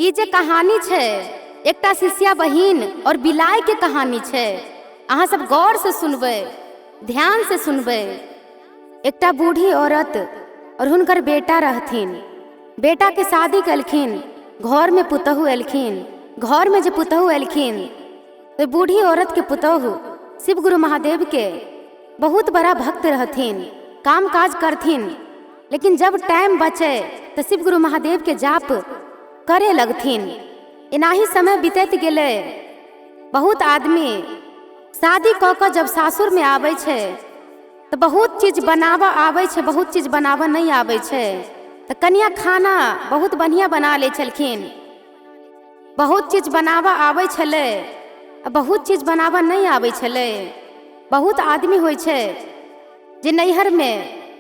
ई जे कहानी छै, एकटा शिष्या बहिन और बिलाय के कहानी छै। अहाँ सब गौर से सुनबै, ध्यान से सुनबै। एकटा बूढ़ी औरत और हुनकर बेटा रहथिन। बेटा के शादी केलखिन, घर में पुतहु एलखिन। घर में जे पुतहु एलखिन तो बूढ़ी औरत के पुतहु शिव गुरु महादेव के बहुत बड़ा भक्त रहथिन, काम काज करथिन, लेकिन जब टाइम बचे तो शिव गुरु महादेव के जाप करे लगथिन। एनाही समय बीतैत गेलै। बहुत आदमी शादी कऽ कऽ जब सासुरमे आबै छै तऽ बहुत चीज बनाबऽ आबै छै, बहुत चीज बनाबऽ नहि आबै छै। तऽ कनिया खाना बहुत बढ़िआँ बना लै छलखिन, बहुत चीज बनाबऽ आबै छलै आ बहुत चीज बनाबऽ नहि आबै छलै। बहुत आदमी होइ छै जे नैहरमे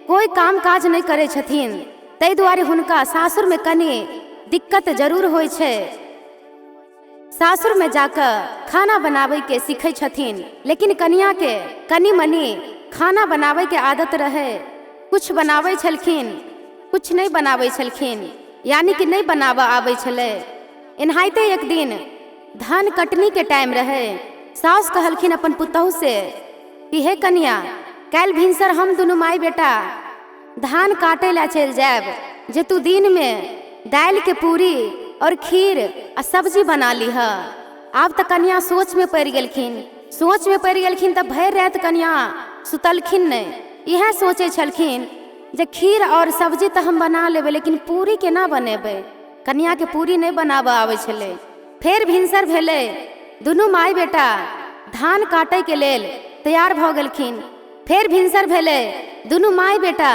कोइ काम काज नहि करै छथिन, ताहि दुआरे हुनका सासुरमे कनि दिक्कत जरूर होइ छै। सासुरमे जाकऽ खाना बनाबैके सीखै छथिन, लेकिन कनियाके कनि मनि खाना बनाबैके आदत रहै। कुछ बनाबै छलखिन, कुछ नहि बनाबै छलखिन, यानी कि नहि बनाबऽ आबै छलै। एनाहिते एक दिन धान कटनीके टाइम रहै। साउस कहलखिन अपन पुतहु से कि हे कनिया, काल्हि भिनसर हम दुनू माय बेटा धान काटै लए चलि जायब, जे तू दिनमे दालिके पूरी और खीर आ सब्जी बना लीह। आब तऽ कनिया सोचमे पड़ि गेलखिन। सोचमे पड़ि गेलखिन तऽ भरि राति कनिया सुतलखिन नहि। इएह सोचै छलखिन जे खीर और सब्जी तऽ हम बना लेबै, लेकिन पूरी केना बनेबै? कनियाके पूरी नहि बनाबऽ आबै छलै। फेर भिनसर भेलै, दुनू माय बेटा धान काटैके लेल तैयार भऽ गेलखिन। फेर भिनसर भेलै, दुनू माय बेटा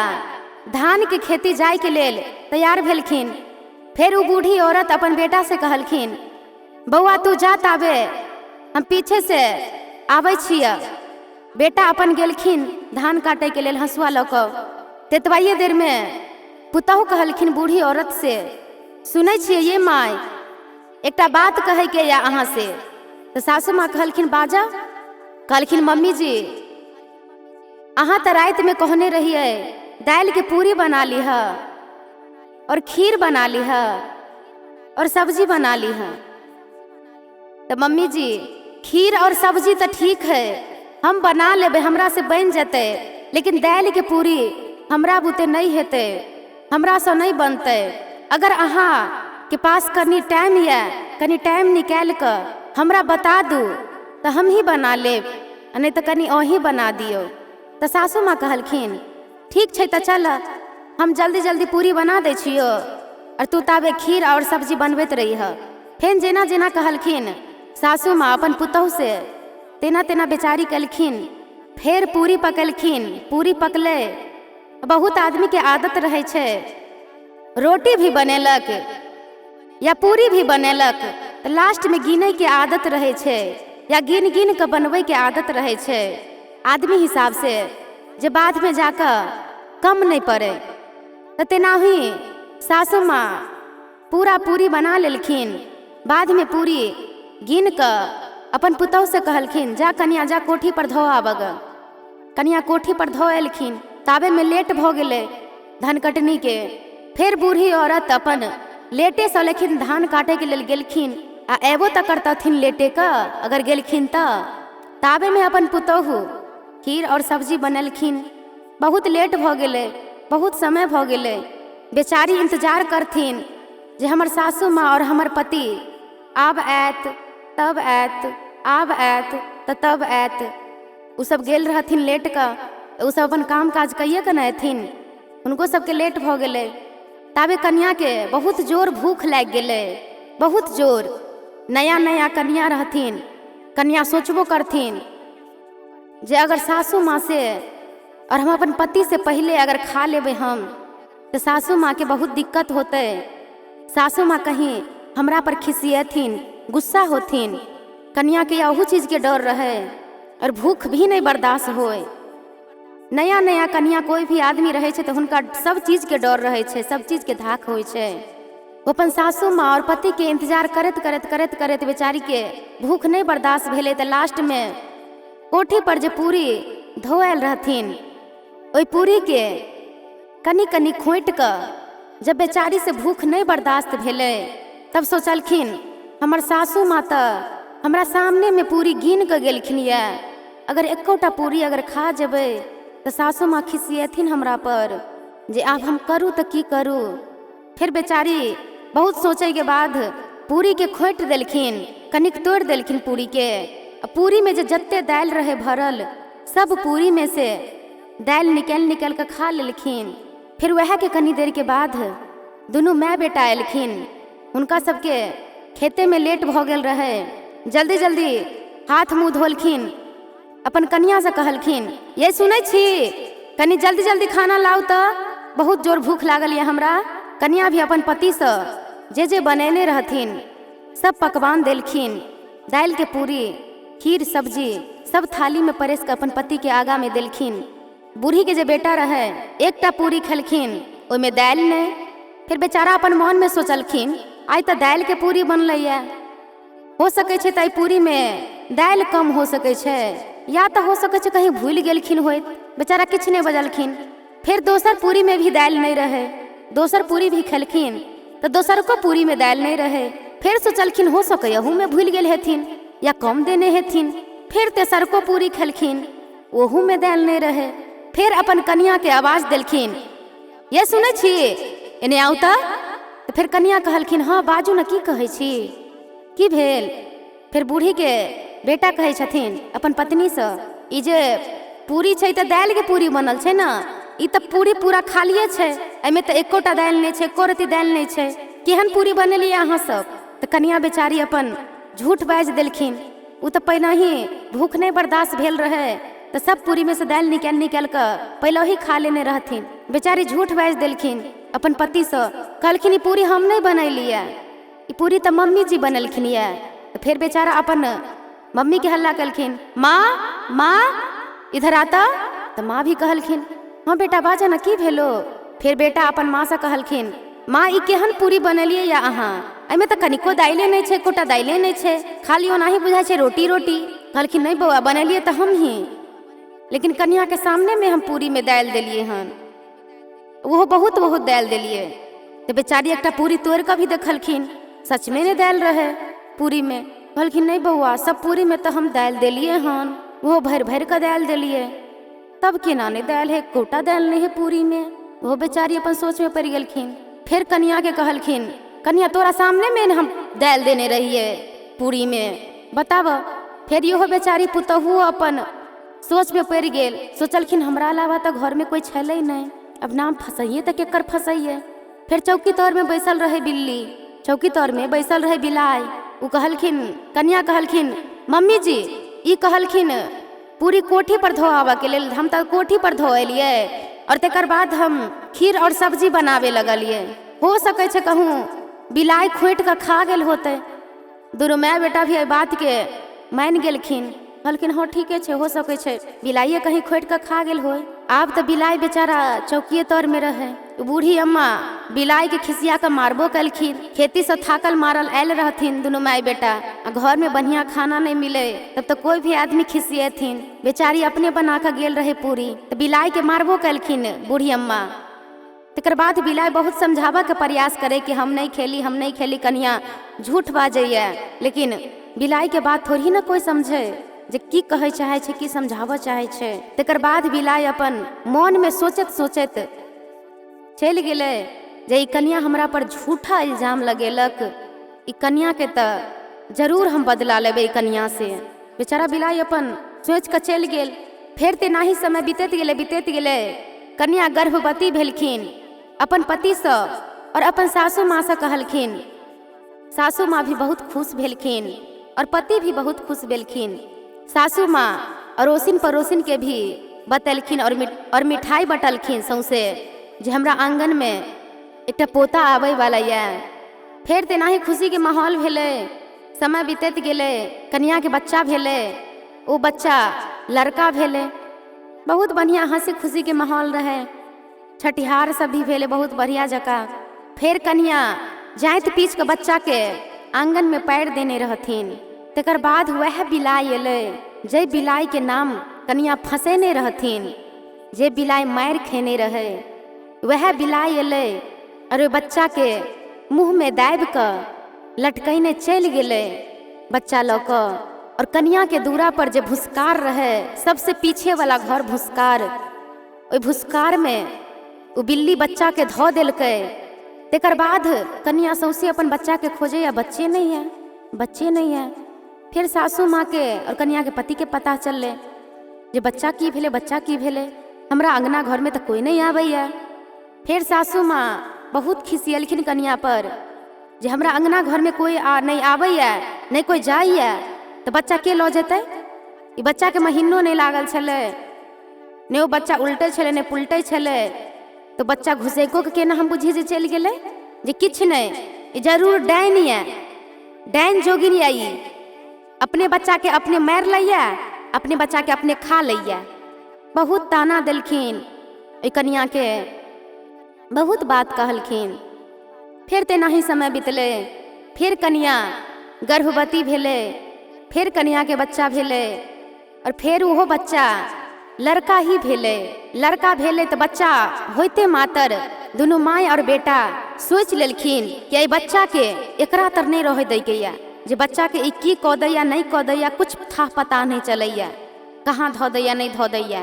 धानके खेती जाइके लेल तैयार भेलखिन। फेर ओ बूढ़ी औरत अपन बेटा से कहलखिन, बौआ तू जा, ताबे हम पीछे से आबै छियै। बेटा अपन गेलखिन धान काटैके लेल हँसुआ लऽ कऽ। तेतबाइए देरमे पुतहु कहलखिन बूढ़ी औरत से, सुनै छियै ये माय, एकटा बात कहैके यऽ अहाँ से। तऽ सासू माँ कहलखिन, बाजा। कहलखिन, मम्मी जी, अहाँ तऽ रातिमे कहने रहियै दालिके पूरी बना लीह और खीर बना लीह और सब्जी बना लीह। तऽ मम्मी जी, खीर और सब्जी तऽ ठीक है, हम बना लेबै, हमरा से बनि जेतै, लेकिन दालिके पूरी हमरा बुते नहि हेतै, हमरासँ नहि बनतै। अगर अहाँके पास कनि टाइम यऽ, कनि टाइम निकालि कऽ हमरा बता दू तऽ हमही बना लेब, आ नहि तऽ कनि अहीँ बना दियौ। तऽ सासू माँ कहलखिन, ठीक छै, तऽ चल, हम जल्दी जल्दी पूरी बना दै छियौ आओर तू ताबे खीर आओर सब्जी बनबैत रहिह। फेर जेना जेना कहलखिन सासू माँ अपन पुतहुसँ, तेना तेना बेचारी केलखिन। फेर पूरी पकेलखिन, पूरी पकलै। बहुत आदमीके आदत रहै छै, रोटी भी बनेलक या पूरी भी बनेलक तऽ लास्टमे गिनैके आदत रहै छै या गिन गिन कऽ बनबैके आदत रहै छै आदमी हिसाबसँ, जे बादमे जाकऽ कम नहि पड़ै। तऽ तेनाही सासू माँ पूरा पूरी बना लेलखिन। बादमे पूरी गिन कऽ अपन पुतहुसँ कहलखिन, जा कनिया जा, कोठी पर धो आबऽ गऽ। कनिया कोठी पर धो एलखिन। ताबेमे लेट भऽ गेलै धान कटनीके। फेर बूढ़ी औरत अपन लेटेसँ लेकिन धान काटैके लेल गेलखिन, आ एबो तऽ करतथिन लेटेके अगर गेलखिन तऽ। ताबेमे अपन पुतोहु खीर आओर सब्जी बनेलखिन। बहुत लेट भऽ गेलै, बहुत समय भऽ गेलै। बेचारी इन्तजार करथिन जे हमर सासू माँ आओर हमर पति आब आयत तब आयत, आब आयत तऽ तब आयत। ओसब गेल रहथिन लेट कऽ, तऽ ओसब अपन काम काज कैये कऽ ने अयथिन। हुनको सबके लेट भऽ गेलै। ताबे कनियाके बहुत जोर भूख लागि गेलै, बहुत जोर। नया नया कनिया रहथिन। कनिया सोचबो करथिन जे अगर सासू माँ से आओर हम अपन पतिसँ पहिले अगर खा लेबै हम, तऽ सासू माँके बहुत दिक्कत होतै। सासू माँ कहीं हमरा पर खिसियेथिन, गुस्सा होथिन। कनियाके अहू चीजके डर रहै आओर भूख भी नहि बर्दाश्त होय। नया नया कनिया कोइ भी आदमी रहै छै तऽ हुनका सब चीजके डर रहै छै, सब चीजके धाक होइ छै। ओ अपन सासू माँ आओर पतिके इन्तजार करैत करैत करैत करैत बेचारीके भूख नहि बर्दाश्त भेलै, तऽ लास्टमे कोठी पर जे पूरी धोआयल रहथिन, ओहि पूरीके कनि कनि खोँटि कऽ जब बेचारीसँ भूख नहि बर्दाश्त भेलै, तब सोचलखिन हमर सासू माँ तऽ हमरा सामनेमे पूरी गिन कऽ गेलखिन यऽ, अगर एकोटा पूरी अगर खा जेबै तऽ सासू माँ खिसियेथिन हमरा पर जे आब हम करू तऽ की करू। फेर बेचारी बहुत सोचैके बाद पूरीके खोटि देलखिन, कनिक तोड़ि देलखिन पूरीके। आ पूरीमे जे जते दालि रहै भरल सब पूरीमे से दालि निकालि निकालि कऽ खा लेलखिन। फेर वएहके कनी देरके बाद दुनू माय बेटा एलखिन। हुनका सबके खेतेमे लेट भऽ गेल रहै, जल्दी जल्दी हाथ मुँह धोलखिन, अपन कनियाँसँ कहलखिन ये सुनै छी कनी जल्दी जल्दी खाना लाउ तऽ बहुत जोर भूख लागल यऽ हमरा। कनिया भी अपन पतिसँ जे जे बनेने रहथिन सब पकवान देलखिन, दालिके पूरी, खीर, सब्जी सब थालीमे परसि कऽ अपन पतिके आगाँमे देलखिन। बूढ़ीके जे बेटा रहै एकटा पूरी खेलखिन, ओहिमे दालि नहि। फेर बेचारा अपन मोनमे सोचलखिन आइ तऽ दालिके पूरी बनलैए, हो सकै छै तऽ एहि पूरीमे दालि कम हो सकै छै, या तऽ हो सकै छै कहीं भूलि गेलखिन होइत। बेचारा किछु नहि बजलखिन। फेर दोसर पूरीमे भी दालि नहि रहै, दोसर पूरी भी खेलखिन तऽ दोसरको पूरीमे दालि नहि रहै। फेर सोचलखिन हो सकै अहूमे भूलि गेल हेथिन या कम देने हेथिन। फेर तेसरको पूरी खेलखिन, ओहूमे दालि नहि रहै। फेर अपन कनियाँके आवाज देलखिन ये सुनै छी एने आउ तऽ। फेर कनियाँ कहलखिन हँ बाजू ने, की कहै छी, की भेल? फेर बूढ़ीके बेटा कहै छथिन अपन पत्नीसँ ई जे पूरी छै तऽ दालिके पूरी बनल छै ने, ई तऽ पूरी पूरा खालिए छै, एहिमे तऽ एकोटा दालि नहि छै, एको रत्ती दालि नहि छै, केहन पूरी बनेलियै अहाँ सब? तऽ कनिया बेचारी अपन झूठ बाजि देलखिन। ओ तऽ पहिनहि भूख नहि बर्दाश्त भेल रहै तऽ सब पूरीमे से दालि निकालि निकालि कऽ पहिले ही खा लेने रहथिन। बेचारी झूठ बाजि देलखिन अपन पतिसँ, कहलखिन ई पूरी हम नहि बनेलियै, ई पूरी तऽ मम्मी जी बनेलखिन यऽ। तऽ फेर बेचारा अपन मम्मीके हल्ला केलखिन, माँ माँ इधर आता। तऽ माँ भी कहलखिन हँ बेटा बाजऽ ने, की भेलो? फेर बेटा अपन माँसँ कहलखिन माँ ई केहन पूरी बनेलियै यऽ अहाँ, एहिमे तऽ कनिको दालिए नहि छै, एकोटा दालिए नहि छै, खाली ओनाही बुझाइ छै रोटी रोटी। कहलखिन नहि बौआ बनेलियै तऽ हमही, लेकिन कनियाँके सामनेमे हम पूरीमे दालि देलियै हन, ओहो बहुत बहुत दालि देलियै। तऽ बेचारी एकटा पूरी तोड़ि कऽ भी देखलखिन, सचमे नहि दालि रहै पूरीमे। कहलखिन नहि बौआ सब पूरीमे तऽ हम दालि देलियै हन, ओहो भरि भरि कऽ दालि देलियै, तब केना नहि दालि है, एकोटा दालि नहि है पूरीमे। ओहो बेचारी अपन सोचमे पड़ि गेलखिन। फेर कनियाँके कहलखिन कनिया तोरा सामनेमे ने हम दालि देने रहियै पूरीमे, बताबऽ। फेर इहो बेचारी पुतोहुओ अपन सोचमे पड़ि गेल, सोचलखिन हमरा अलावा तऽ घरमे कोइ छलै नहि, अब नाम फसैयै तऽ केकर फसैयै। फेर चौकी तरमे बैसल रहै बिल्ली, चौकी तरमे बैसल रहै बिलाइ। ओ कहलखिन, कनिया कहलखिन मम्मी जी ई कहलखिन पूरी कोठी पर धो आबऽके लेल, हम तऽ कोठी पर धो एलियै और तकर बाद हम खीर और सब्जी बनाबे लगलियै, हो सकै छै कहूँ बिलाइ खोटि कऽ खा गेल होतै। दुनू माय बेटा भी एहि बातके मानि गेलखिन, कहलखिन हँ ठीके छै, हो सकै छै बिलाइए कहीं खोटि कऽ खा गेल होय। आब तऽ बिलाइ बेचारा चौकिए तरमे रहै। बूढ़ी अम्मा बिलाइके खिसिया कऽ मारबो केलखिन। खेतीसँ थाकल मारल आयल रहथिन दुनू माय बेटा, आ घरमे बढ़िआँ खाना नहि मिलै तब तऽ कोइ भी आदमी खिसियेथिन। बेचारी अपने बना कऽ गेल रहै पूरी, तऽ बिलाइके मारबो केलखिन बूढ़ी अम्मा। तकर बाद बिलाइ बहुत समझाबऽके प्रयास करै कि हम नहि खेली, हम नहि खेली, कनिया झूठ बाजैए। लेकिन बिलाइके बात थोड़ी ने कोइ समझै जे की कहै चाहै छै, की समझाबऽ चाहै छै। तकर बाद बिलाइ अपन मोनमे सोचैत सोचैत चलि गेलै जे ई कनिया हमरा पर झूठा इल्जाम लगेलक, ई कनियाके तऽ जरूर हम बदला लेबै ई कनिया से। बेचारा बिलाइ अपन सोचि कऽ चलि गेल। फेर तेनाही समय बीतैत गेलै बीतैत गेलै, कनिया गर्भवती भेलखिन। अपन पतिसँ और अपन सासू माँसँ कहलखिन। सासू माँ भी बहुत खुश भेलखिन और पति भी बहुत खुश भेलखिन। सासू माँ अड़ोसिन पड़ोसिनके भी बतेलखिन और मिठाई बटलखिन सौंसे जे हमरा आँगनमे एकटा पोता आबैवला यऽ। फेर तेनाही खुशीके माहौल भेलै। समय बीतैत गेलै, कनियाके बच्चा भेलै, ओ बच्चा लड़का भेलै। बहुत बढ़िआँ हँसी खुशीके माहौल रहै। छठिहार सब भी भेलै बहुत बढ़िआँ जकाँ। फेर कनिया जाँति पीस कऽ बच्चाके आँगनमे पारि देने रहथिन। तकर बाद वएह बिलाइ एलै जाहि बिलाइके नाम कनिया फँसेने रहथिन, जे बिलाइ मारि खेने रहै, वएह बिलाइ एलै और ओहि बच्चाके मुँहमे दाबि कऽ लटकैने चलि गेलै बच्चा लऽ कऽ। और कनियाके दूरा पर जे भुसकार रहै, सबसे पीछे वाला घर भुसकार, ओहि भुसकारमे ओ बिल्ली बच्चाके धऽ देलकै। तकर बाद कनिया सौंसे अपन बच्चाके खोजैया, बच्चे नहीं है, बच्चे नहीं है। फेर सासू माँके और कनियाके पतिके पता चललै जे बच्चा की भेलै, बच्चा की भेलै, हमरा अङ्गना घरमे तऽ कोइ नहि आबैया। फेर सासू माँ बहुत खिसियलखिन कनिया पर जे हमरा अङ्गना घरमे कोइ नहि आबैया, नहि कोइ जाइया, तऽ बच्चा के लऽ जेतै? ई बच्चाके महीनो नहि लागल छलै, नहि ओ बच्चा उल्टै छलै नहि पुलटै छलै, तऽ बच्चा घुसैको के केना हम बुझी जे चलि गेलै? जे किछु नहि, ई जरूर डाइन यऽ, डाइन जोगिन यऽ, ई अपने बच्चाके अपने मारि लैया, अपने बच्चाके अपने खा लैया। बहुत ताना देलखिन ओहि कनियाके, बहुत बात कहलखिन। फेर तेनाही समय बितलै, फेर कनिया गर्भवती भेलै, फेर कनियाके बच्चा भेलै और फेर ओहो बच्चा लड़का ही भेलै। लड़का भेलै तऽ बच्चा होइते मातर दुनू माय और बेटा सोचि लेलखिन कि एहि बच्चाके एकरा तर नहि रहै दैके यऽ, जे बच्चाके ई की कऽ दैया नहि कऽ दैया कुछ था पता नहि चलैया, कहाँ धऽ दैया नहि धऽ दैया।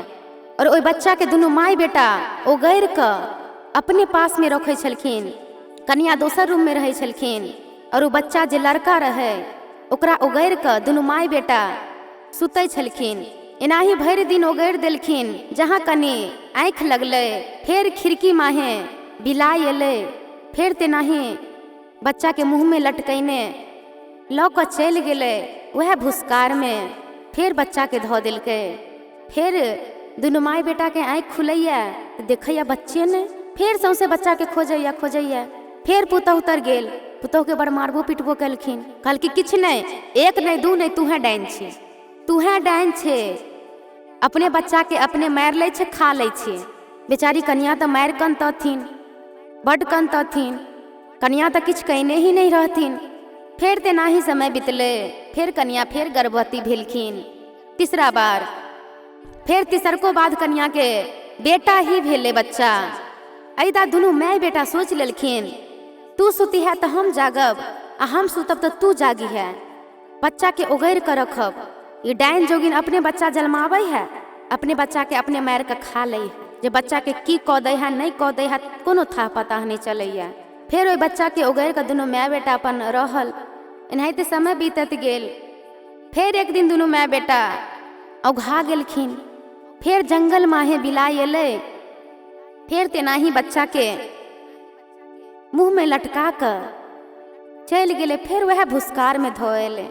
और ओहि बच्चाके दुनू माय बेटा ओगरि कऽ अपने पासमे रखै छलखिन, कनिया दोसर रूममे रहै छलखिन और ओ बच्चा जे लड़का रहै ओकरा ओगरि कऽ दुनू माय बेटा सुतै छलखिन। एनाही भरि दिन ओगरि देलखिन। जहाँ कनि आँखि लगलै फेर खिड़की माहे बिलाइ एलै, फेर तेनाही बच्चाके मुँहमे लटकैने लऽ कऽ चलि गेलै वएह भुसकारमे, फेर बच्चाके धऽ देलकै। फेर दुनू माय बेटाके आँखि खुलैया तऽ देखैया बच्चे नहि, फेर सौंसे बच्चाके खोजैया खोजैया। फेर पुतहु तर गेल, पुतहुके बड़ मारबो पिटबो केलखिन, कहलखिन किछु नहि, एक नहि दू नहि, तूहे डाइन छै, तूहे डाइन छै, अपने बच्चाके अपने मारि लै छै खा लै छै। बेचारी कनिया तऽ मारि कनतथिन, बड्ड कनतथिन, कनिया तऽ किछु कयने ही नहि रहथिन। फेर तेनाही समय बितलै, फेर कनिया फेर गर्भवती भेलखिन तीसरा बार। फेर तीसरको बाद कनियाके बेटा ही भेलै बच्चा। एहिदा दुनू माय बेटा सोचि लेलखिन तू सुती है तऽ हम जागब आ हम सुतब तऽ तू जागी है, बच्चाके ओगरि कऽ रखब। ई डाइन जोगिन अपने बच्चा जन्माबै है, अपने बच्चाके अपने मारि कऽ खा लै है, जे बच्चाके की कऽ दै है नहि कऽ दै है कोनो था पता नहि चलैया। फेर ओहि बच्चाके ओगरि कऽ दुनू माय बेटा अपन रहल। एनाहिते समय बीतत गेल। फेर एक दिन दुनू माय बेटा औघा गेलखिन। फेर जंगल माहे बिलाइ एलै, फेर तेनाही बच्चाके मुँहमे लटका कऽ चलि गेलै, फेर वएह भुसकारमे धऽ एलै।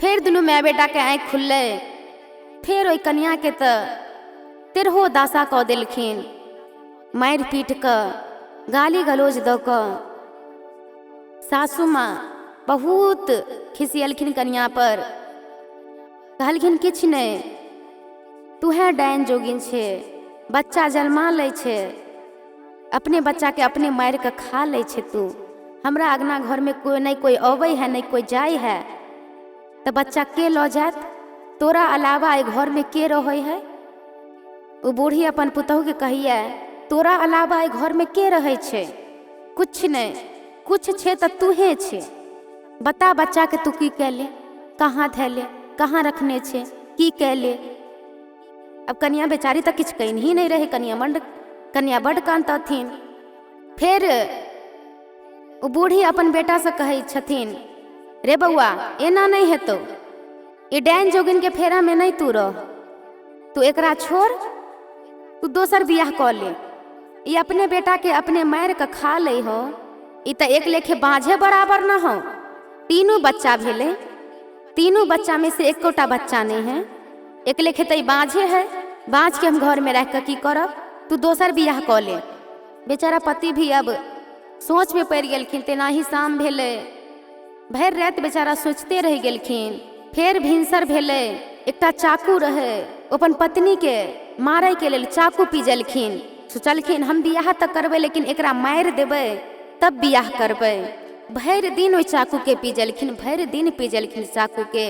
फेर दुनू माय बेटाके आँखि खुललै, फेर ओहि कनियाके तऽ तेरहो दासा कऽ देलखिन, मारि पीट कऽ गाली गलौज दऽ कऽ। सासू माँ बहुत खिसियलखिन कनिया पर, कहलखिन किछु नहि, तूहे डाइन जोगिन छै, बच्चा जन्मा लै छै, अपने बच्चाके अपने मारि कऽ खा लै छै तू, हमरा अङ्गना घरमे कोइ नहि कोइ अबै है नहि कोइ जाइ है, तऽ बच्चा के लऽ जायत? तोरा अलावा एहि घरमे के रहै है? ओ बूढ़ी अपन पुतहुके कहैया तोरा अलावा एहि घरमे के रहै छै? कुछ नहि, कुछ छै तऽ तूहे छै, बता बच्चाके तू की कैले, कहाँ धैले, कहाँ रखने छै, की कैले? अब कनिया बेचारी तऽ किछु कयनही नहि रहै, कनिया बड्ड कानतथिन। फेर ओ बूढ़ी अपन बेटासँ कहै छथिन रे बौआ एना नहि हेतौ, ई डाइन जोगिनके फेरामे नहि तू रह, तू एकरा छोड़, तू दोसर बियाह कऽ ले, ई अपने बेटाके अपने मारि कऽ खा लै हो, ई तऽ एक लेखे बाँझे बराबर न हो। तीनू बच्चा भेलै, तीनू बच्चामे से एकोटा बच्चा नहि है, एक लेखे तऽ ई बाँझे है, बाँझके हम घरमे राखि कऽ की करब, तू दोसर बियाह कऽ ले। बेचारा पति भी अब सोचमे पड़ि गेलखिन। तेनाही शाम भेलै, भरि राति बेचारा सोचिते रहि गेलखिन। फेर भिनसर भेलै, एकटा चाकू रहै, ओ अपन पत्नीके मारैके लेल चाकू पीजलखिन। सोचलखिन हम बियाह तऽ करबै लेकिन एकरा मारि देबै तब बियाह करबै। भरि दिन ओहि चाकूके पीजलखिन, भरि दिन पीजलखिन चाकूके।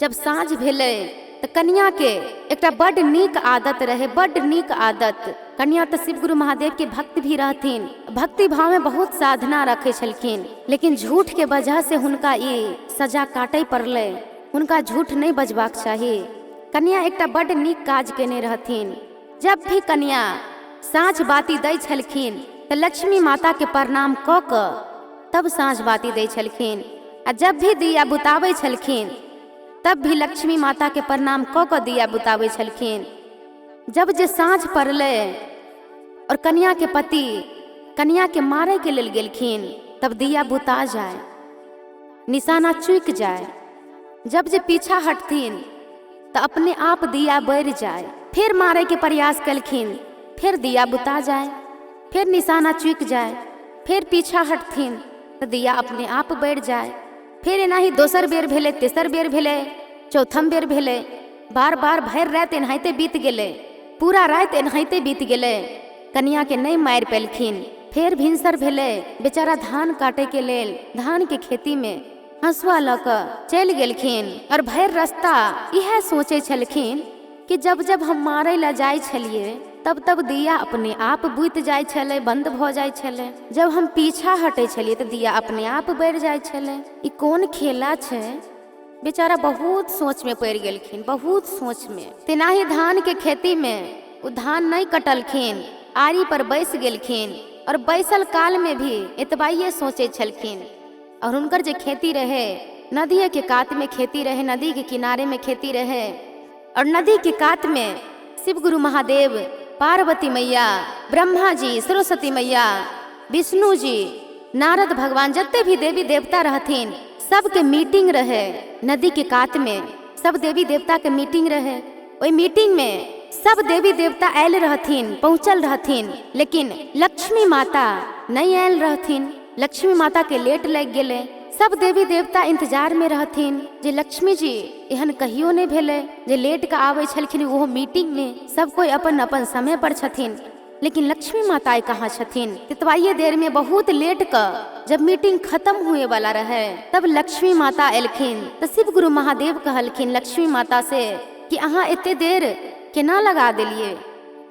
जब साँझ भेलै तऽ कनिया के एकटा बड्ड नीक आदत रहे, बड्ड नीक आदत। कनिया तऽ शिव गुरु महादेव के भक्त भी रहथिन, भक्ति भाव में बहुत साधना रखे छलखिन, लेकिन झूठ के वजह से हुनका ई सजा काटै पड़लै। हुनका झूठ नहीं बजबाक चाही। कनिया एकटा बड्ड नीक काज केने रहथिन। जब भी कनिया साँझ बाती दै छलखिन तऽ लक्ष्मी माता के प्रणाम कऽ कऽ तब साँझ बाती दै छलखिन, आ जब भी दिया बुताबै छलखिन तब भी लक्ष्मी माता के प्रणाम कऽ कऽ दिया बुताबै छलखिन। जब जे साँझ पड़लै और कनिया के पति कनिया के मारे के लेल गेलखिन, तब दिया बुता जाए, निशाना चूक जाए। जब जे पीछा हटथिन तऽ अपने आप दिया बढ़ि जाए। फिर मारे के प्रयास कलखिन, फिर दिया बुता जाए, फिर निशाना चूक जाए, फिर पीछा हटथिन तऽ दिया अपने आप बढ़ि जाए। फिर एनाही दोसर बेर भेलै, तेसर बेर भेलै, चौथम बेर भेलै। बार बार भरि राति एनाहिते बीत गेलै, पूरा राति एनाहिते बीत गेलै। कनिया के नहीं मारि पेलखिन। फेर भिनसर भेलै, बेचारा धान काटे के लेल धान के खेती में हँसुआ लऽ कऽ चलि गेलखिन और भरि रास्ता इएह सोचै छलखिन कि जब जब हम मारै लए जाइ छलियै तब तब दिया अपने आप बुति जाइ छलै, बंद भऽ जाइ छलै। जब हम पीछा हटै छलियै तऽ दिया अपने आप बढ़ि जाइ छलै। ई कोन खेला छै? बेचारा बहुत सोच में पड़ि गेलखिन, बहुत सोच में। तेनाही धान के खेती में ओ धान नहीं कटलखिन, आरी पर बैस गेलखिन और बैसल काल में भी एतबाइए सोचै छलखिन। और हुनकर जे खेती रहे नदिये के कात में खेती रहे, नदी के किनारे में खेती रहे, और नदी के कात में शिव गुरु महादेव, पार्वती मैया, ब्रह्मा जी, सरस्वती मैया, विष्णु जी, नारद भगवान, जते भी देवी देवता रहथिन सबके मीटिंग रहे नदी के कात में। सब देवी देवता के मीटिंग रहे। ओहि मीटिंग में सब देवी देवता आयल रहथिन, पहुँचल रहथिन, लेकिन लक्ष्मी माता नहीं आयल रहथिन। लक्ष्मी माता के लेट लागि गेलै। सब देवी देवता इंतजार में रहथिन जे लक्ष्मी जी एहन कहियो नहीं भेलै जे लेट के आबै छलखिन ओहो मीटिंग में। सब कोई अपन अपन समय पर छथिन, लेकिन लक्ष्मी माता आइ कहाँ छथिन? ततबाइए देर में बहुत लेट क जब मीटिंग खत्म हुए वाला रहे तब लक्ष्मी माता एलखिन। तऽ शिव गुरु महादेव कहलखिन लक्ष्मी माता से कि अहाँ एते देर केना लगा देलियै?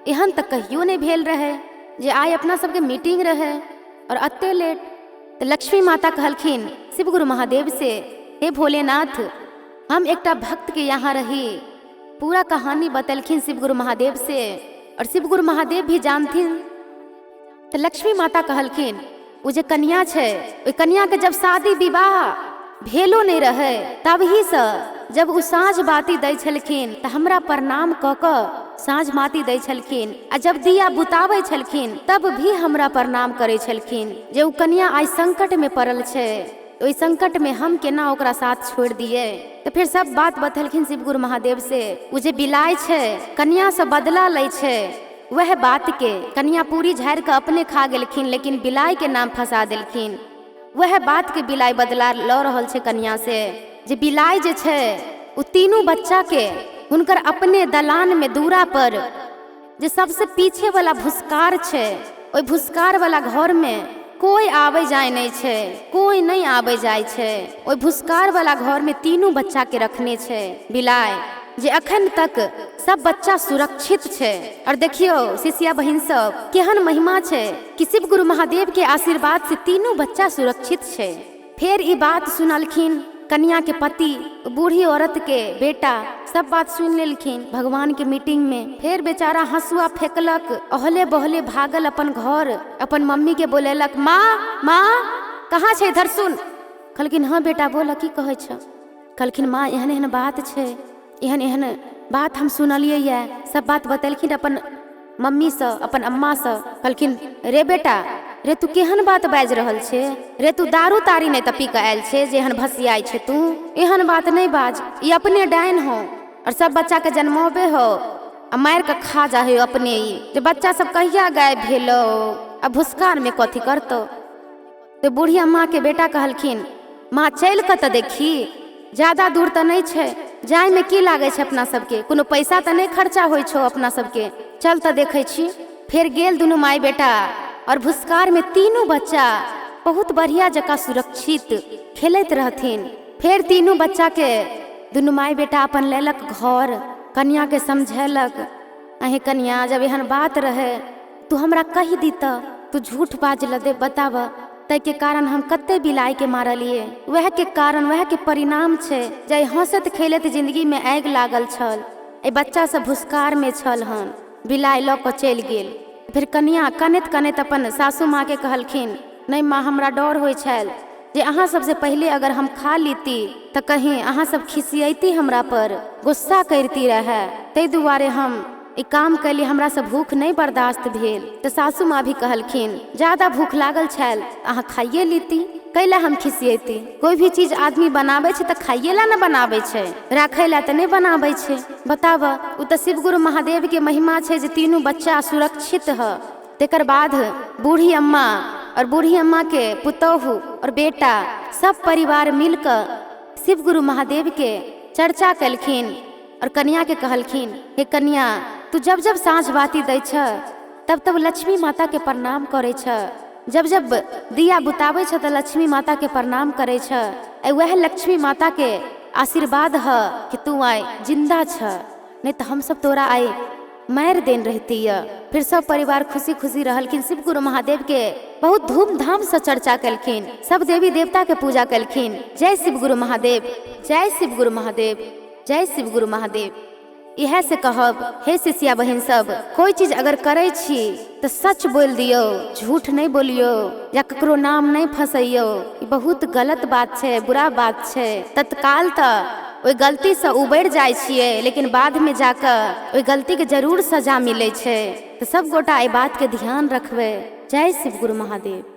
एहन तऽ कहियो नहीं भेल रहे जे आइ अपना सबके मीटिंग रहे और अते लेट। तऽ लक्ष्मी माता कहलखिन शिव गुरु महादेव से, हे भोलेनाथ, हम एकटा भक्त के यहाँ रही। पूरा कहानी बतेलखिन शिव गुरु महादेव से और शिव गुरु महादेव भी जानथिन। तऽ लक्ष्मी माता कहलखिन ओ जे कनिया छै ओहि कनिया के जब शादी विवाह भेलो नहीं रहे तबही से जब ओ साँझ बाती दै छलखिन तऽ हमरा प्रणाम कऽ कऽ साँझ बाती दै छलखिन, आ जब दिया बुताबै छलखिन तब भी हमरा प्रणाम करै छलखिन जे ओ कनिया आइ संकट में पड़ल छै, ओहि संकट में हम केना ओकरा साथ छोड़ि दियै। तऽ फेर सब बात बतेलखिन शिव गुरु महादेव से। ओ जे बिलाइ छै कनिया से बदला लै छै, वह बात के कनिया पूरी झाड़ि कऽ अपने खा गेलखिन, लेकिन बिलाइ के नाम फंसा देलखिन। वह बात के बिलाइ बदला लऽ रहल छै कनिया से। जे बिलाइ जे छै ओ तीनू बच्चा के हुनकर अपने दलान में दूरा पर जे सबसे पीछे वाला भुसकार छै ओहि भुसकार वाला घर में कोई आबै जाय नहीं छै, कोई नहीं आबै जाय छै। ओहि भुसकार वाला घर में तीनू बच्चा के रखने छै बिलाइ, जे अखन तक सब बच्चा सुरक्षित छै। और देखियो शिष्या बहिन सब केहन महिमा छै कि शिव गुरु महादेव के आशीर्वाद से तीनू बच्चा सुरक्षित छै। फेर ई बात सुनलखिन कनिया के पति, बूढ़ी औरत के बेटा, सब बात सुन लेलखिन भगवान के मीटिंग में। फेर बेचारा हंसुआ फेंकलक, अहले बहले भागल अपन घर, अपन मम्मी के बोलेलक, माँ माँ कहाँ छै, इधर सुन। कहलखिन हाँ बेटा बोल, की कहै छ? कहलखिन माँ एहन एहन बात छै, एहन एहन बात हम सुनलियै ये। सब बात बतेलखिन अपन मम्मीसँ, अपन अम्मासँ। कहलखिन रे बेटा रे, तू केहन बात बाजि रहल छे रे? तू दारू तारी नहीं तऽ पी कऽ आयल छे जे एहन भसियाइ छे तू? एहन बात नहीं बाज, ई अपने डाइन हो और सब बच्चा के जन्मोबे हो आ मारि कऽ खा जा है अपने। ई जे बच्चा सब कहिया गायब भेलो आ भुसकार में कथी करतौ? तऽ बूढ़ी अम्मा के बेटा कहलखिन माँ चलि कऽ तऽ देखी, ज्यादा दूर तऽ नहीं छै, जायमे की लागै छै अपना सबके, कोनो पैसा तऽ नहि खर्चा होइ छौ अपना सबके, चल तऽ देखै छी। फेर गेल दुनू माय बेटा और भुसकार में तीनू बच्चा बहुत बढ़िया जकाँ सुरक्षित खेलैत रहथिन। फेर तीनू बच्चा के दुनू माय बेटा अपन लेलक घर, कनियाके समझेलक, अहे कनिया जब एहन बात रहे तू हमरा कहि दी तऽ तू झूठ बाजल दे, बताब ताहिके कारण हम कते बिलाइके मारलियै। वएहके कारण वएहके परिणाम छै जे हँसैत खेलैत जिन्दगीमे आगि लागल छल, एहि बच्चा सब भुसकारमे छल हन, बिलाइ लऽ कऽ चलि गेल। फेर कनिया कनैत कनैत अपन सासू माँके कहलखिन, नहि माँ हमरा डर होइ छल जे अहाँ सबसँ पहिले अगर हम खा लीती तऽ कहीं अहाँ सब खिसियैती हमरा पर, गुस्सा करती रहए, ताहि दुआरे हम ई काम कैली, हमरासँ भूख नहि बर्दाश्त भेल। तऽ सासू माँ भी कहलखिन, ज्यादा भूख लागल छल अहाँ खाइए लीती, कैला हम खिसियैती? कोइ भी चीज आदमी बनाबै छै तऽ खाइए ला ने बनाबै छै, राखै ला तऽ नहि बनाबै छै। बताब, ओ तऽ शिवगुरु महादेवके महिमा छै जे तीनू बच्चा सुरक्षित ह। तकर बाद बूढ़ी अम्मा और बूढ़ी अम्माके पुतोहु और बेटा सब परिवार मिलकऽ शिवगुरु महादेवके चर्चा केलखिन और कनियाके कहलखिन, हे कनिया तू जब जब साँझ बाती दै छ तब तब लक्ष्मी माताके प्रणाम करै छ, जब जब दिया बुताबै छ तऽ लक्ष्मी माताके प्रणाम करै छ, वएह लक्ष्मी माताके आशीर्वाद ह कि तू आइ जिन्दा छ, नहीं तऽ हमसब तोरा आइ मारि देन रहती। फिर सब परिवार खुशी खुशी रहलखिन, शिवगुरु महादेव के बहुत धूमधाम से चर्चा केलखिन, सब देवी देवता के पूजा केलखिन। जय शिवगुरु महादेव, जय शिवगुरु महादेव, जय शिवगुरु महादेव। इएह से कहब हे शिष्या बहिन सब, कोई चीज अगर करै छी तऽ सच बोल दियौ, झूठ नहीं बोलियौ या ककरो नाम नहीं फंसैयौ। ई बहुत गलत बात छै, बुरा बात छै। तत्काल तऽ ओहि गलतीसँ उबरि जाइ छियै, लेकिन बादमे जाकऽ ओहि गलतीके जरूर सजा मिलै छै। तऽ सब गोटा एहि बातके ध्यान रखबै। जय शिवगुरु महादेव।